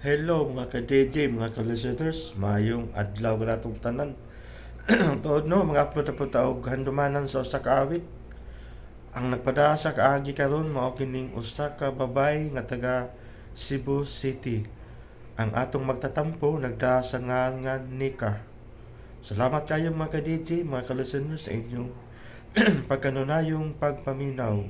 Hello mga ka-DJ, mga ka-listeners, maayong adlaw kanatong tanan. Tuod no, mga upload na po ta og handumanan sa usa ka awit. Ang nagpada sa kaagi karon mao kining usa ka babay nga taga Cebu City. Ang atong magtatampo nagdaa sa ngalan nga Nika. Salamat kayo mga ka-DJ, mga ka-listeners sa inyong pagkanunayong pagpaminaw.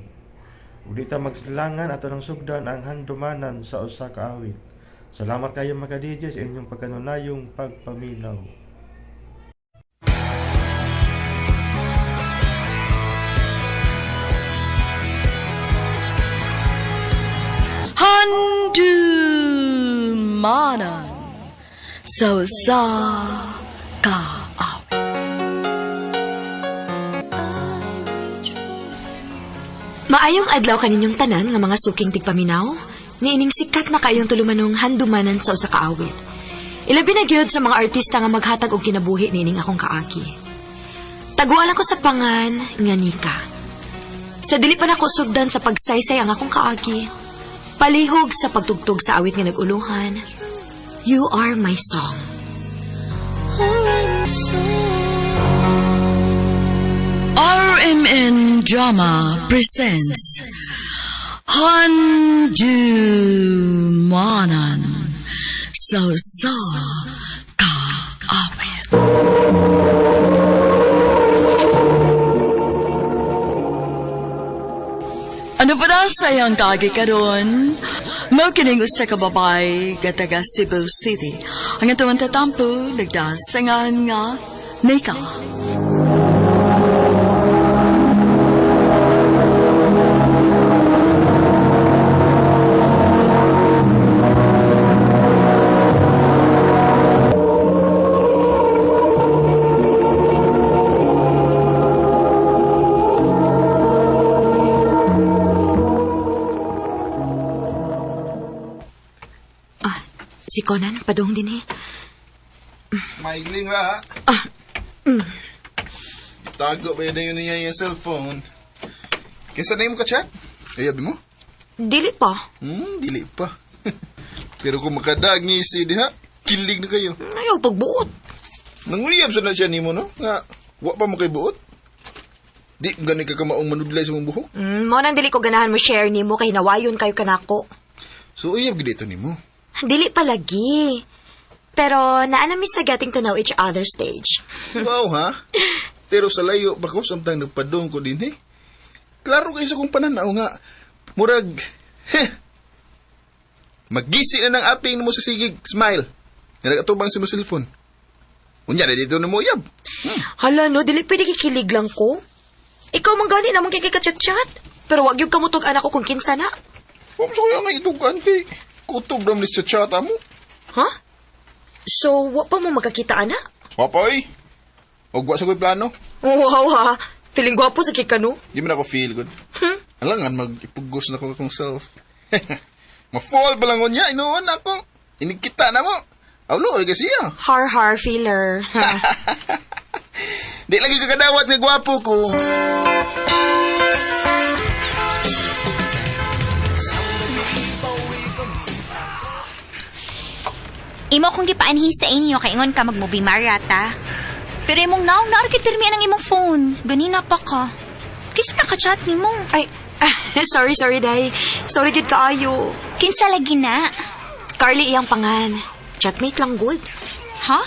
Ug di ta magsilangan ato ng sugdan ang handumanan sa usa ka awit. Salamat kayo mga ka-DJ sa inyong pagkanunayong pagpaminaw. Handumanan sa usa ka awit. Maayong adlaw kaninyong tanan nga mga suking tigpaminaw, niining sikat na kayong tulumanong handumanan sa usa ka awit. Ilabi na gyud sa mga artista nga maghatag og kinabuhi niining akong kaagi. Taguan ko sa pangan nga Nika. Sa dili pa nako sugdan sa pagsaysay ang akong kaagi, palihog sa pagtugtog sa awit nga nag-uluhan, You Are My Song. RMN Drama presents Handumanan sa usa ka awit. Ano pa na sa iyang kagi karon? Mao kining usa ka babay nga taga Cebu City. Ang atong tatampo nagdasangan nga Nika. Ah, si Conan, padung din eh. Maigling ra ha. Tago ba yun niya yung cellphone? Kinsa na mo ka-chat? Ayabi mo? Dili pa. Dili pa. Pero kung makadag ni si diha, kilig na kayo. Ayaw pagbuot. Nanguyab sa na siya nimo no? Nga, wa pa mo kay buot. Di gani ka kamaong manudlay sa mong buhok. Mo nang dili ko ganahan mo share nimo kay nawayon kayo kanako. So uyab gid ito nimo. Dili palagi. Pero naa na mi sa getting to know each other stage. Wow ha? Pero sa layo pa ko samtang nagpadong ko din eh. Klaro kay sa kong pananaw nga murag heh, magisi na ng aping nimo sa sigig smile. Nga nagatubang sa mo cellphone. Unya na dito na mo uyab. Hala no, dili pwede kikilig lang ko. Ikaw man gani namang kay chat-chat. Pero wag yung kamutog anak ko kung kinsa na. Wa mo sa kaya nga itugan kay kutob ram ni sa chat mo. Ha? So, wa pa mo magkakita ana? Wa pa oy. Og wa sa ko'y plano. Wow ha. Feeling gwapo sa kika no. Di man ako feel good. Alangan mag-ipugos na ko akong self. Ma-fall pa lang unya, inuon ako. Inikita na mo. Awlo, oy kasi siya. Har har feeler. Ha. Di lagi kakadawat nga gwapo ko. Imo kong gipaanhin sa inyo kay ingon ka mag-movie marata. Pero imong naong naar kay pirmi ang imong phone. Ganina pa ka. Kinsa naka-chat nimo? Ay, sorry, sorry, day. Sorry gid kaayo. Kinsa lagi na? Carly iyang pangan. Chatmate lang good. Ha?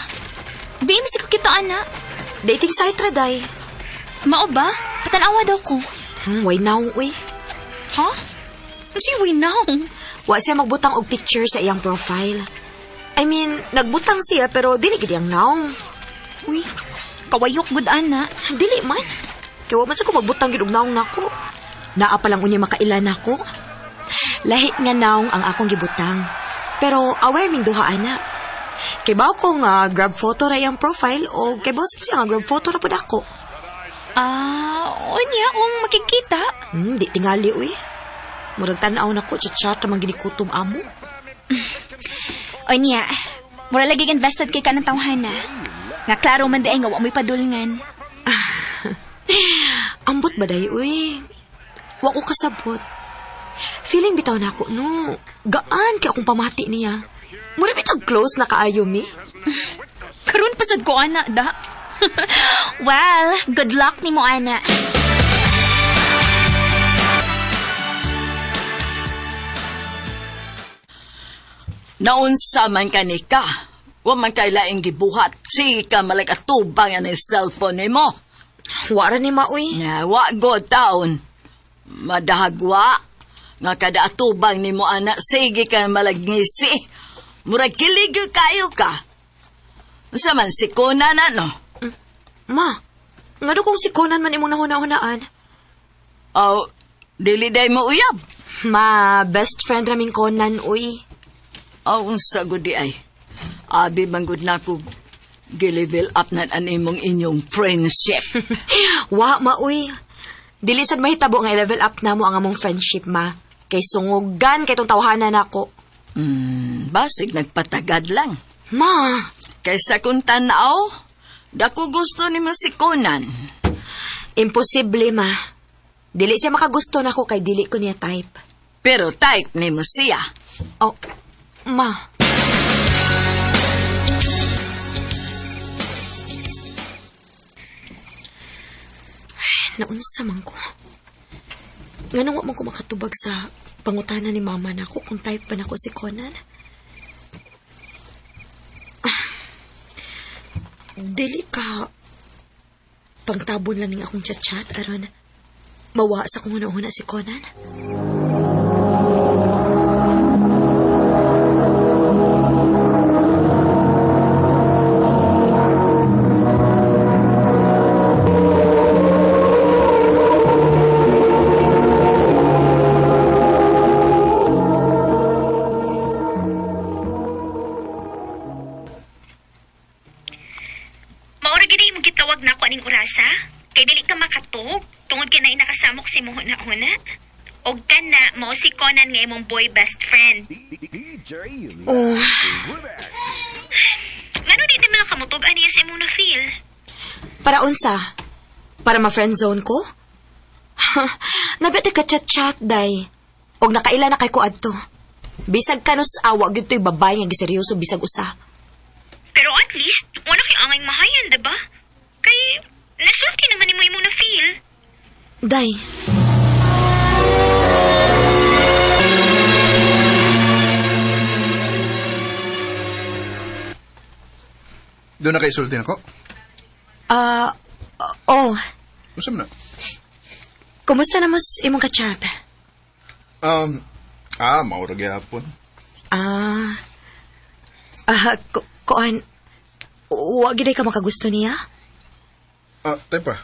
Di mi sa kita ana. Dating site ra day. Mao ba? Patanawa daw ko. Why now, uy? Ha? Si we now. Wa siya magbutang og picture sa iyang profile. I mean, nagbutang siya pero dili gid iyang naong. Uy, kawayok gud ana. Dili man. Kay wa man sa ko magbutang gid og naong nako. Naa pa lang unya makailan nako. Lahi nga naong ang akong gibutang. Pero aware ming duha ana. Kay bawo ko nga grab photo ra iyang profile o kay bawo sad siya nga grab photo ra pud ako. Ah, unya kung makikita. Di tingali uy. Murag tan-aw nako chat-chat ra man ginikutom amo. Unya, mura lagi invested kay kanang tawhana. Nga klaro man di ay nga wa mo'y padulngan. Ambot ba day, uy? Wa ko kasabot. Feeling bitaw na ako, no. Gaan kay akong pamati niya. Mura tag close na kaayo mi. Karon pasad ko ana da. Well, good luck nimo ana. Naunsa man ka ni ka. Wa man kay laing gibuhat. Sige ka malag atubang ang cellphone nimo. Wara ni maoy. Nga, wa go taon. Madahagwa. Nga kada atubang nimo ana, sige ka malagngisi. Murag kilig kayo ka. Unsa man si Conan ano? Ma, ngano kung si Conan man imong nahuna-hunaan? Aw, dili day mo uyab. Ma, best friend raming Conan, uy. Aw, unsa gud di ay. Abi man gud nako gi-level up na an imong inyong friendship. Wa, ma, uy. Dili sad mahitabo nga i-level up na mo ang among friendship, ma. Kay sungugan kay tong tawhanan nako. Basig nagpatagad lang. Ma, Kaysa kung tanaw, dako gusto ni mo si Conan. imposible, ma. Dili siya makagusto nako kay dili ko niya type. Pero type ni mo siya. Oh, ma. Ay, naunsa man ko. Nganong wa man ko makatubag sa pangutana ni mama nako kung type pa nako si Conan? Ah, dili ka pangtabon lang ning akong chat-chat aron mawa sa kung una-una si Conan. Maura gid imong gitawag nako aning orasa. Kay dili ka makatug tungod kay naay nakasamok si imong huna-huna. Og kana mao si Conan nga imong boy best friend. Oh, Ngano di ta man lang kamutug ani sa imong na feel? Para unsa? Para ma-friendzone ko? Nabiyate ka chat-chat, day. Og nakaila na kay ko adto. Bisag kanus awa gyud to'y babae nga giseryoso bisag usa. Pero at least wala kay angay mahayan, diba? Kay nasulti naman nimo imong na feel. Day. Doon na kay sulti nako. Ah, oh, Unsa man na? kumusta na mas imong ka-chat? Maura gyapon. Ah, kuan, wa gyud ka makagusto niya? Ah, tay pa.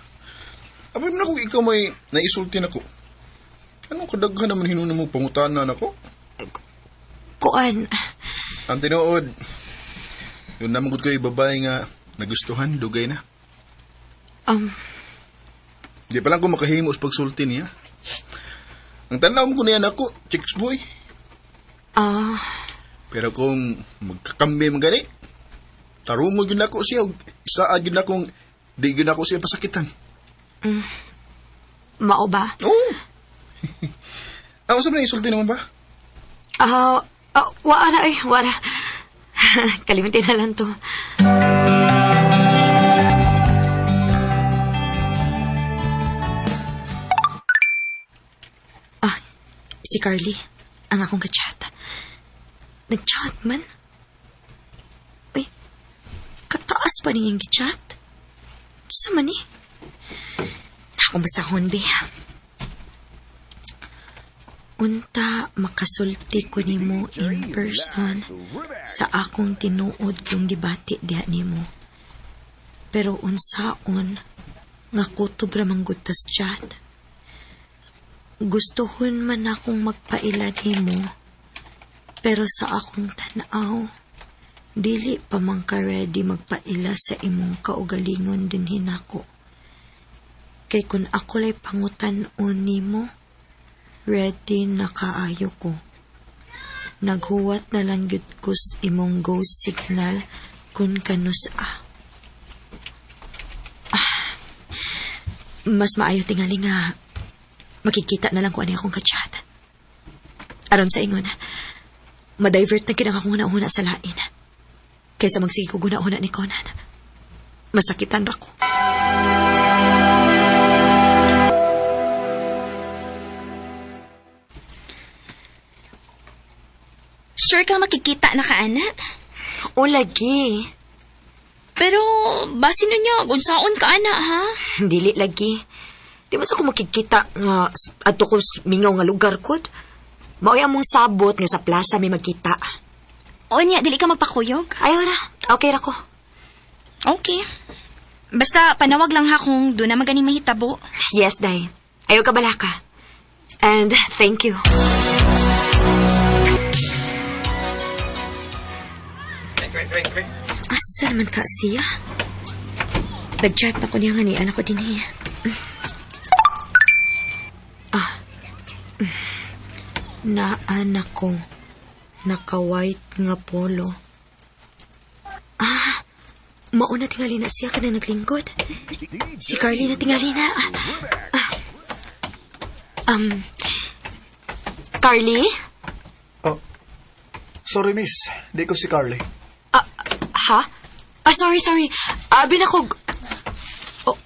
Abay man ako ikaw may naisulti nako. Anong kadaghan naman hinuna mo pangutana nako? Kuan, Ang tinuod. Yun naman gud ko'y babae nga nagustuhan, dugay na. Di pa lang ko makahimo sa pagsulti niya. Ang tanaw mo ko niya nako, chicks boy. ah, Pero kung magkakambi man gani, tarungo yun ako siya, ug isaad yun akong, di yun ako siya pasakitan. Mao ba? Oo. Ang usap na isulti naman ba? Ah, wala eh, wala. Kalimutin na lang to. Ah, si Carly, ang akong kachat. Nag-chat man. Uy, kataas pa niyang gichat. Sa man eh? Akong basahon, be. Unta makasulti ko nimo in person sa akong tinuod yung gibati diha nimo. Pero unsaon nga kutob ra man gud tas chat. Gustuhon man akong magpaila nimo pero sa akong tan-aw dili pa man ka ready magpaila sa imong kaugalingon dinhi nako. Kay kun ako lay pangutan-on nimo, ready na kaayo ko. Naghuwat na lang gyud ko sa imong go signal kun kanus a. Ah, mas maayo tingali nga makikita na lang ko ani akong kachat. Aron sa ingon, Ma-divert na gid ang akong huna-huna sa lain. Kaysa magsige ko huna-huna ni Conan. Masakitan ra ko. Sure ka makikita na ka, ana? O lagi. Pero, basin na niya, unsaon ka, ana, ha? Dili lagi. Di man sa ko makikita nga adto ko mingaw nga lugar kod. Maoy among sabot nga sa plaza may magkita. O niya, dili ka magpakuyog? Ayaw ra. Okay ra ko. Okay. Basta, panawag lang ha kung doon na maganing mahitabo. Yes, Day. Ayaw ka balaka. And thank you. Asa naman ka siya? Nag-chat na ko niya nga ni anak ko din niya. Ah. Naanak ko. Naka-white nga polo. Ah. Mauna tingali na siya ka na naglingkod. Si Carly na tingali na. Ah. Carly? Oh, sorry miss, di ko si Carly. Ah, ha? Ah, sorry, sorry. Abi na ko... Oh.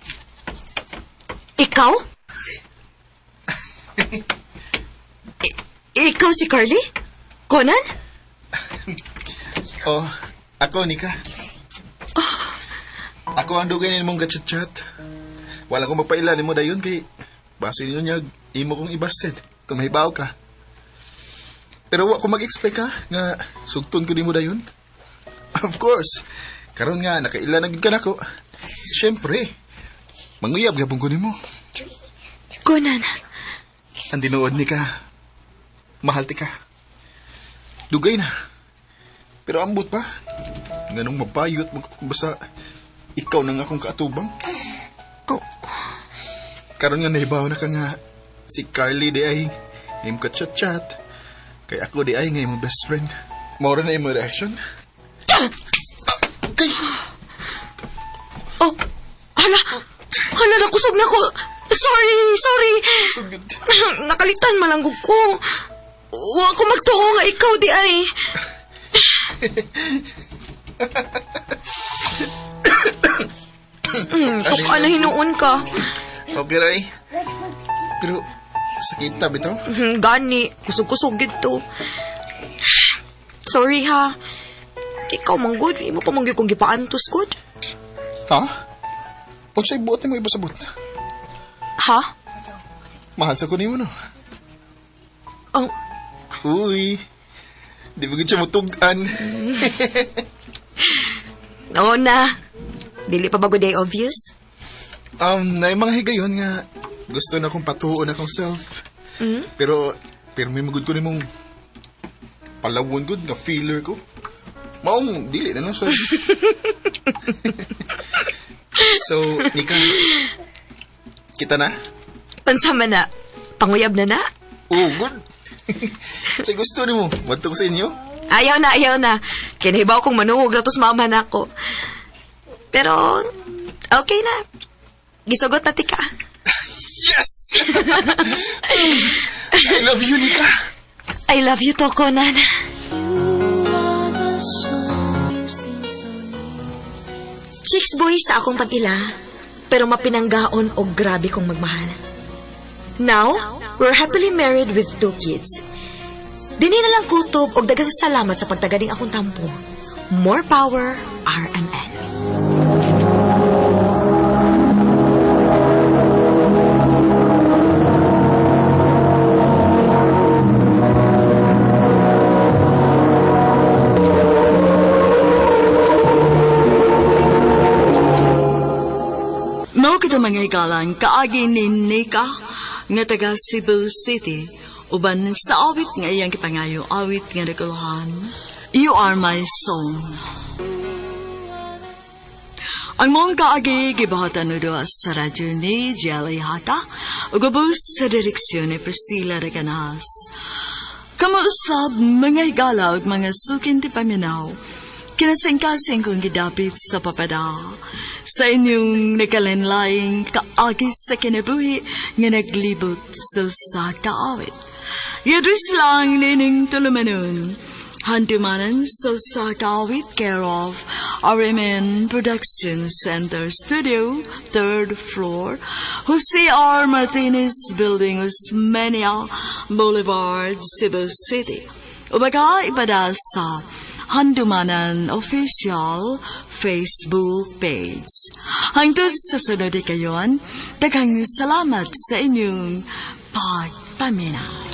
Ikaw? Ikaw si Carly? Conan? Oh, ako, Nika. Ako ang dugay nimong gachat-chat. Wala ko magpaila nimo dayon kay basin ninyo niya imo kong ibasted kung mahibaw ka. Pero wa ko mag-expect ha nga sugton ko nimo dayon. Of course. Karon nga nakaila na gid ka nako. Syempre. Manguyab gyapon ko nimo. Conan. Ang tinuod ni ka. Mahal ti ka. Dugay na. Pero ambot pa. Nganong mapayot basta ikaw na nga akong kaatubang. Oh. Karon nga nahibaw na ka nga si Carly di ay ngayong ka-chat-chat. Kay ako di ay ngayong best friend. Maura na imo reaction. Ah, kay Oh. Hala. Hala, nakusog na ko. Sorry, sorry. Sugod. Nakalitan malanggog ko. Wa ko magtuo nga ikaw di ay. Tuka na hinuon ka. Okay, Ray. Pero sakit bitaw. Gani, kusog-kusog gito. Sorry ha. Ikaw man good, imo pa man gyud kong gipaantos good. Ha? Unsay buot nimo ibasabot? Ha? Mahal sa ko nimo no. Oh, Uy. Di ba gud siya mutug-an? oo na. Dili pa ba good day obvious? Na mga higayon nga gusto na kong patuon akong self. Pero may magud ko nimong palawon gud nga feeler ko. Maong dili na lang so. So, Nika, kita na? Unsa man na? Panguyab na na? Oh, good. Sa gusto nimo, madto ko sa inyo. Ayaw na, ayaw na. Kinahibaw kong manungog na tos mama na ako. Pero, okay na. Gisugot na tika. Yes! I love you, Nika. I love you to, Conan. Chicks boy sa akong pag-ila, pero mapinanggaon og grabe kong magmahal. Now, we're happily married with 2 kids. Dini na lang kutob og daghang salamat sa pagtaganing akong tampo. More power, RMN. Mao kita mga higalan, kaagi ni Nika nga taga Cebu City, uban sa awit nga iyang gipangayo, awit nga naguluhan, You Are My Song. Ang mong kaagi gibuhatan o sa radyo ni Jelly Hata, ug ubos sa direksyon ni Priscilla Reganas. Kamausab mga higala ug mga sukin ti paminaw, kinasingkasing kong gidapit sa papada, sa inyong nakalanlaing kaagi sa kinabuhi nga naglibot sa usa ka awit. Yadris lang nining tulumanon. Handumanan sa usa ka awit, care of RMN Production Center Studio, third floor, Jose R. Martinez Building, Osmeña Boulevard, Cebu City. O baka ipada sa Handumanan Official Facebook page. Hangtod sa sunod kayon, daghang salamat sa inyong pagpaminaw.